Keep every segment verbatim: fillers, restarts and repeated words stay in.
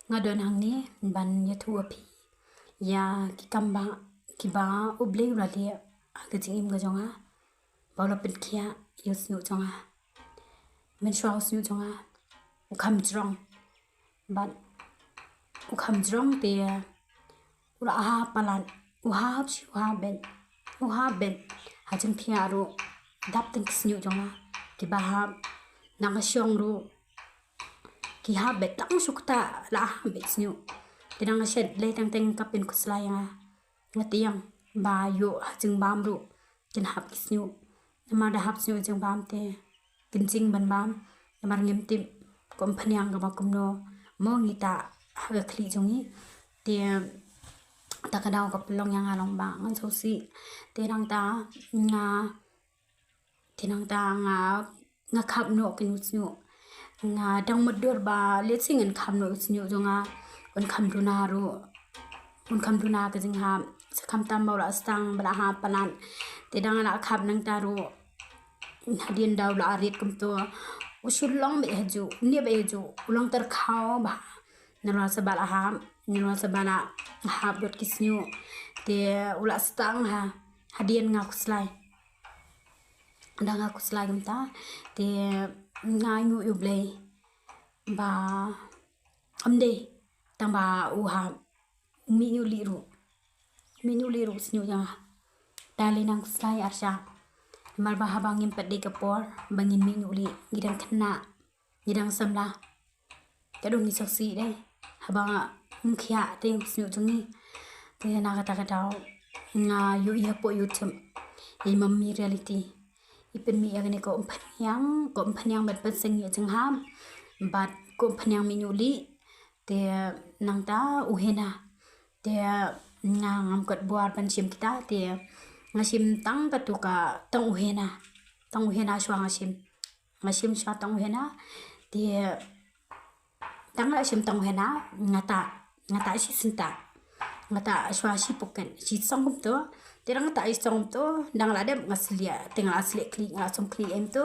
Nga don hangne ban ïathuh ïa phi ïa ki kam ba, kiba U Blei u la leh ha ka jingim ka jong nga, ba u la pynkhiah ïa u shñiuh jong nga. Mynshuwa u shñiuh jong nga u kham jrong, bad u kham jrong te u la hap palat, u hap shi, u hap beit, u hap beit. Ha jingthiah ruh dap tang ki shñiuh jong nga kiba hap. Na ka shong ruh ki hap beit, tang shu ktah la hap beit shñiuh. Te na ka shet lei teng teng ka pynkhuslai ïa nga. Nga tieng ba ïoh ha jingbam ruh kin hap ki shñiuh. Namar da hap shñiuh jingbam te kin jing ban bam. Namar ngim tip kum phniang kaba kumno mo ngi ta ha ka khlieh jong ngi. Te ta ka daw ka pynlong ïa nga long ba ngan sngewsih. Te nangta nga, te nangta nga, nga khap noh kine ki shñiuh. Nga dang mutdur ba lehse ngan khap noh u shñiuh jong nga, un kham duna ruh, un kham duna ka jinghap. Sa khamtam ba u la sdang ba la hap palat. Te dang la khap nangta ruh, hadien da u la rit kumto, u shu long beit hajuh, u neh beit hajuh, u long tyrkhaw bha. Nalor sa ba la hap, nalor sa ba la hap dot ki shñiuh. Te u la sdang ha, hadien nga khuslai. Da nga khuslai kumta te nga ainguh ïa U Blei ba ym dei tang ba u hap, u mih ñiuh lieh ruh, mih ñiuh lieh ruh u shñiuh jong nga. Da lei nang khuslai arshah. Namar ba haba ngim pat dei ka por ba ngin mih ñiuh lieh, ngi dang khynnah, ngi dang samla. Ka dang ngi sngewsih dei haba ngim khiah te u shñiuh jong ngi. Te na kata ka daw nga ïohi hapoh YouTube ïa i Mummy Reality, i pynmih ïa kane ka umphniang, ka umphniang bad pynseng ïa jinghap bad ka umphniang mih ñiuh lieh. Te nangta u hena, te nga ngam kot bor ban shim kita, te nga shim tang katu ka, tang u hena, tang u hena shuwa nga shim. Nga shim shuwa tang u hena. Te tang la shim tang u hena, nga ta, nga ta shi synta, nga ta shuwa shi puket, shi song kumto. Te dang nga ta shi song kumto, dang la dep nga slieh, te nga la slieh khlieh, nga la sum khlieh em to.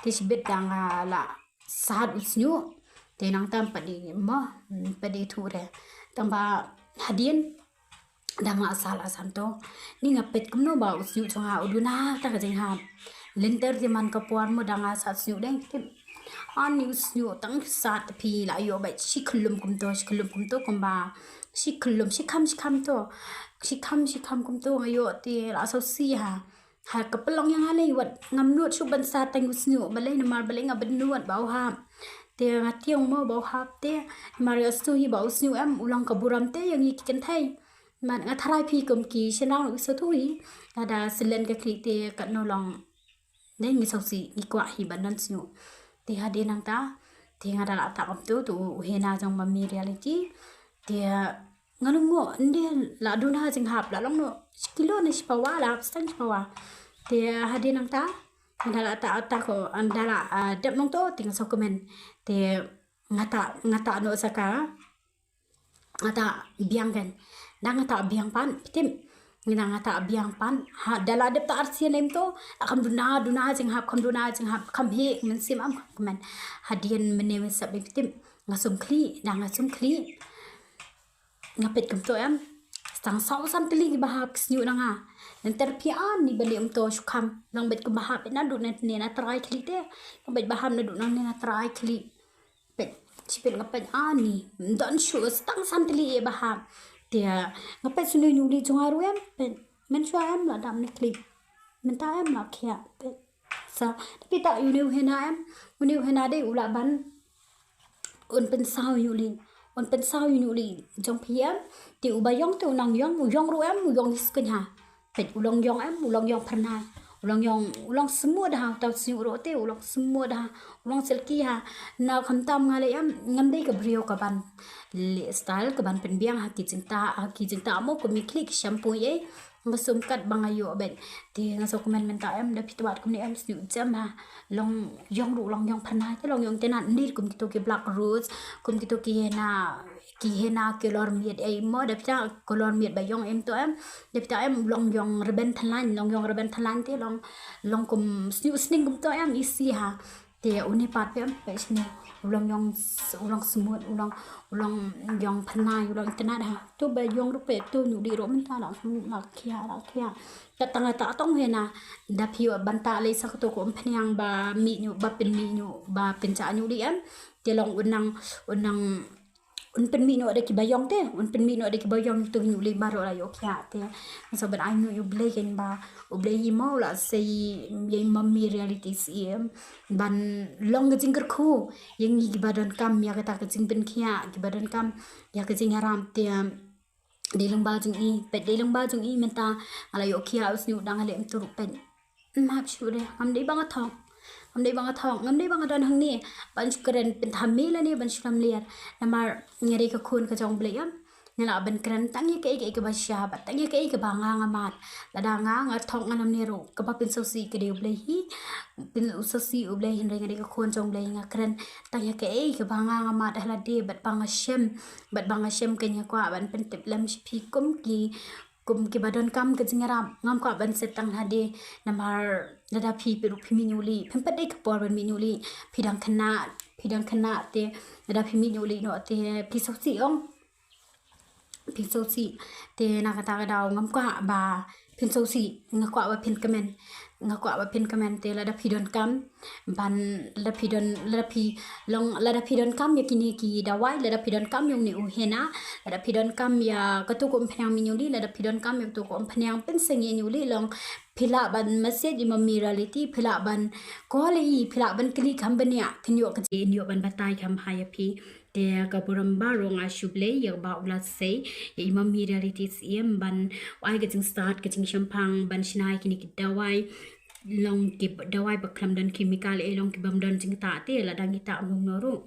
Te shibit dang la sat u shñiuh. Te nangta ym pat dei mo, ym pat dei thuh re. Tang ba hadien dang la sat la san to, ni nga peit kumno ba u shñiuh jong nga u duna ta ka jinghap. Lynter te man ka por mo dang la sat shñiuh deng tip. Ani u shñiuh tang sat phi la ïoh beit shi khyllum kumto, shi khyllum kumto kumba, shi khyllum, shi kham, shi kham to, shi kham, shi kham kumto nga ïoh te la sngewsih ha. Ha ka pynlong ïa nga lei wat ngam nud shuh ban sat tang u shñiuh, balei namar balei nga bynnud ba u hap. Te nga tieng mo ba u hap te namar ïa u shñiuh hi ba u shñiuh em u long ka burom te ïa ngi ki kynthei. Mat nga tharai phi kum ki shynrang u sngewthuh hi. Lada slen ka khlieh te katno long. Dei ngi sngewsih, ngi kwah hi ban don shñiuh. Te hadien nangta te nga da la ta kumto, to u hena jong Mummy Reality. Te nga nang mo nde la duna jinghap la long no shi kilo ne shi pawa, la hap stan shi pawa. Te hadien nangta nga da la ta, ta ko, nga da la, ah, dep nangto te nga sngewkmen. Te nga ta, nga ta no sa ka, nga ta biang kan. Da nga ta biang pan, phi tip. Nga da nga ta biang pan. Ha, da la dep ta arsien em to, la kham duna, duna jinghap, kham duna jinghap, kham heh mynsiem, am kham kmen. Hadien mynne mynsiem, phi tip. Nga sum khlieh, da nga sum khlieh. Nga peit kumto em. Tang saw san tylli kiba hap ki shñiuh na nga. Lynter phi ani ba leh kumto shu kham. Long beit kumba hap naduh nangne na trai khlieh te. Long beit ba hap naduh nangne na trai khlieh. Peit, shi peit nga peit ani. Ym don shuh, tang san tylli ïa ba hap. Te nga peit shu ñiuh lieh jong nga ruh em. Peit, mynshuwa em la dap ne khlieh. Mynta em la khiah. Peit. Sa, te phi ta ïa une u hena em. Une u hena dei u lah ban, un pynsaw ïa u lieh, un pynsaw ïa u lieh jong phi em. Te uba ïong te u nang ïong, u ïong ruh em, u ïong ïa skynha. Peit u long ïong em, u long ïong phyrnai. U long ïong, u long smooth ha, uta u shñiuh ruh te u long smooth ha, u long silky ha. Na khamtam nga leh em, ngam dei ka briew kaban leh style kaban pynbiang ha ki jingtah, ha ki jingtah mo kum ïa khlieh ki shampoo ei. Nga sum kat ba nga ïoh beit. Te nga sngewkmen mynta em, da phi twad kumne em, shñiuh jem ha. Long ïong ruh long ïong phyrnai, te long ïong itynnad, ym dei kum kito ki black rose, kum kito ki hena, ki hena color miet ei mo, da phi ta color miet ba ïong em to em. Da phi ta em long ïong rben thalan, long ïong rben thalan te long, long kum shñiuh sning kumto em, isi ha. Te une pat phi em, phi shne u long ïong s-, u long smut, u long, u long ïong pynai, u long internet ha. To ba ïong ruh phi, to ñiuh lih ruh mynta la, la khia, la khia. Te tang ta tong hena, da phi ban ta lei sa kato ka umphniang ba mih ñiuh, ba pynmih ñiuh, ba pynjah ñiuh lih em. Te long u nang, u nang un pynmih noh da kiba ïong te, un pynmih noh da kiba ïong, to ñiuh lih baroh la ïoh khia te. Nga sa ban ai nguh ïa U Blei kein ba U Blei hi mo la sei ïa i Mummy Reality Syiem ban long ka jingkyrkhu ïa ngi kiba donkam ïa kata ka jingpynkhiah, kiba donkam ïa ka jingïarap te. Dei lyngba jong i, peit dei lyngba jong i mynta nga la ïoh khia u sniewdang, nga leh em tu ruh peit. Map shu de, ngam dei ba nga thok. Ngam dei ba nga thok, ngam dei ba nga don hangne ban shu kren pynthame lane ban shu lamler. Namar nga dei ka khun ka jong U Blei em. Nga lah ban kren tang ïa kaei kaei kaba shisha bad tang ïa kaei kaba nga nga mad. Lada nga nga thok nga lamler ruh, kaba pynsngewsih ka dei U Blei hi. Pynsngewsih U Blei, hynrei nga dei ka khun jong U Blei, nga kren tang ïa kaei kaba nga nga mad ha lade bad ba nga shem, bad ba nga shem kein. Nga kwah ban pyntip lem sha phi kum ki, kum kiba donkam ka jingïarap. Ngam kwah ban set tang ha lade, namar lada phi, phi ruh phi mih ñiuh lih, phim pat dei ka por ban mih ñiuh lih, phi dang khynnah, phi dang khynnah te, lada phi mih ñiuh lih noh te phi sngewsih ong. Phi sngewsih. Te na kata ka daw ngam kwah ba phin sngewsih, nga kwah ba phin kmen. Nga kwah ba phin kmen te lada phi donkam ban, lada phi don, lada phi long, lada phi donkam ïa kine ki dawai, lada phi donkam ïa une u henna, lada phi donkam ïa kato ka umphniang mih ñiuh lih, lada phi donkam ïa kato ka umphniang pynsangeh ñiuh lih, long phi lah ban message i Mummy Reality, phi lah ban call i, phi lah ban kylli kham bniah, phin ïoh ka jingïoh ban batai kham bha ïa phi. Te ka burom baroh nga shu blei ïa kaba u la sei ïa i Mummy Reality Syiem ban ai ka jingstad, ka jingshemphang ban shna ïa kine ki dawai, long ki dawai ba khlem don chemical, eh, long ki bym don jingtah te lada ngi tah mung noh ruh.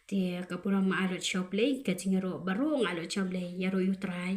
Te ka burom nga ai lut sha u Blei, ka jingïaroh baroh nga ai lut sha u Blei, ïaroh ïa u Trai.